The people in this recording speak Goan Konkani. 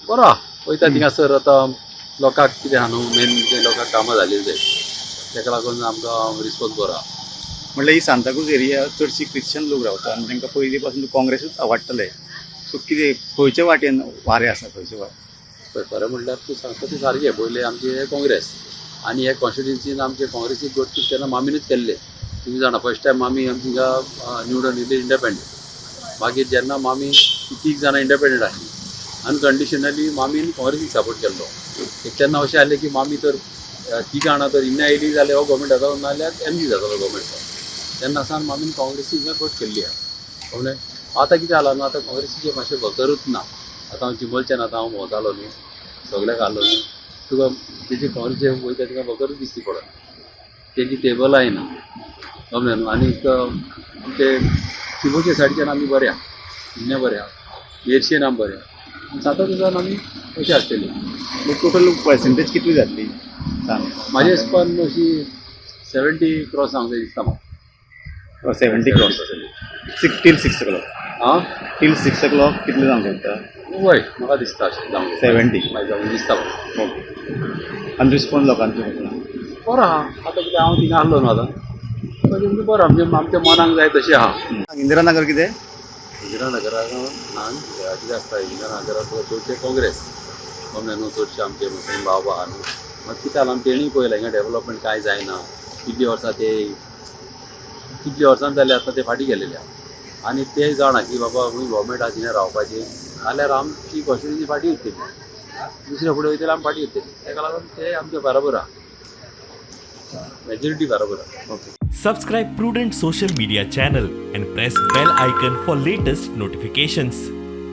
बरो आहा. वयता थिंगासर आतां लोकांक कितें आहा न्हू, मेन म्हणजे लोकांक कामां जाली जाय, ताका लागून आमकां रिस्पोन्स बरो आहा. म्हणल्यार ही सांताक्रूज एरिया चडशी क्रिश्चन लोक रावता आनी तांकां पयलीं पासून काँग्रेसूच आवडटले. सो कितें, खंयचे वाटेन वारें आसा, खंयचे वाटेन? पळय, खरें म्हणल्यार तूं सांगता तें सारकें. पयलें आमचें काँग्रेस आनी हे कॉन्स्टिट्युन्सीन आमचे काँग्रेसीक गोट तेन्ना मामीनूच केल्ले. तुमी जाणा, फर्स्ट टायम मामी आमची हिंगा निवडून येयली इंडिपेंडंट. मागीर जेन्ना मामी तीग जाणां इंडिपेंडंट आसली, अनकंडिशनली मामीन काँग्रेसीक सपोर्ट केल्लो. एक तेन्ना अशें आसलें की मामी तर तीग जाणां तर हिंगा येयली जाल्यार हो गव्हर्मेंट जातालो, नाल्यार एमजी जातालो गव्हर्मेंट. तेन्ना सावन मामीन काँग्रेसीक हिंगा गोट केल्ली आहा, कळ्ळें? आतां कितें जालां न्हू, आतां काँग्रेसीचें मातशें भकरूच ना. आतां हांव चिंबलच्यान आतां हांव भोंवतालो न्हू, सगळ्याक आसलो न्हू, तुका तेजे काँग्रेसीचे वयता तुका भकरूच दिसती पडना, तेजी टेबलांय ना, कळ्ळें न्हू? आनीक आमचे चिंबलच्या सायडच्यान आमी बरे आहा, हिंगा बरे आहा, मेरशेन आमी बरे आहा आनी सांताक्रुजान आमी अशें आसतली. टोटल पर्सेंटेज कितली जातली, सांग. म्हाजे हिसपान अशी 70 क्रॉस जावंक जाय दिसता म्हाका. 70 cross six till 6 o'clock? आं. टील 6 ओ क्लॉक कितले जावंक शकता? वय, म्हाका दिसता अशें जावंक जाय. 70. मागीर जावंक दिसता म्हाका. ओके, आनी रिस्पॉन्स लोकांचो कसो? बरो आहा. आतां कितें, हांव थिंगा आसलो न्हू, आतां म्हणजे बरो, म्हणजे आमच्या मनाक जाय तशें आहा. इंदिरा नगर कितें? इंदिरा नगरान कितें आसता, इंदिरा नगरात चडशे काँग्रेस, कमले न्हू, चडशे आमचे मुस्लीम बाबा आहा न्हू. मात कितें जालां, तेणी पळयलें हिंगा डेवलपमेंट कांय जायना. कितलीं वर्सां ते, कितलीं वर्सां जालीं आतां ते फाटीं गेलेले आहा आनी ते जाणा की बाबा गव्हर्मेंट आहा थिंगा रावपाचें जाल्यार आमची कॉन्स्टिट्युन्सी फाटीं उरतली, दुसऱ्या फुडें वयतले, आमी फाटीं उरतली. ताका लागून ते आमचे बरोबर आहा, मेजॉरिटी बरोबर आहा. Okay. Subscribe Prudent Social Media channel and press bell icon for latest notifications.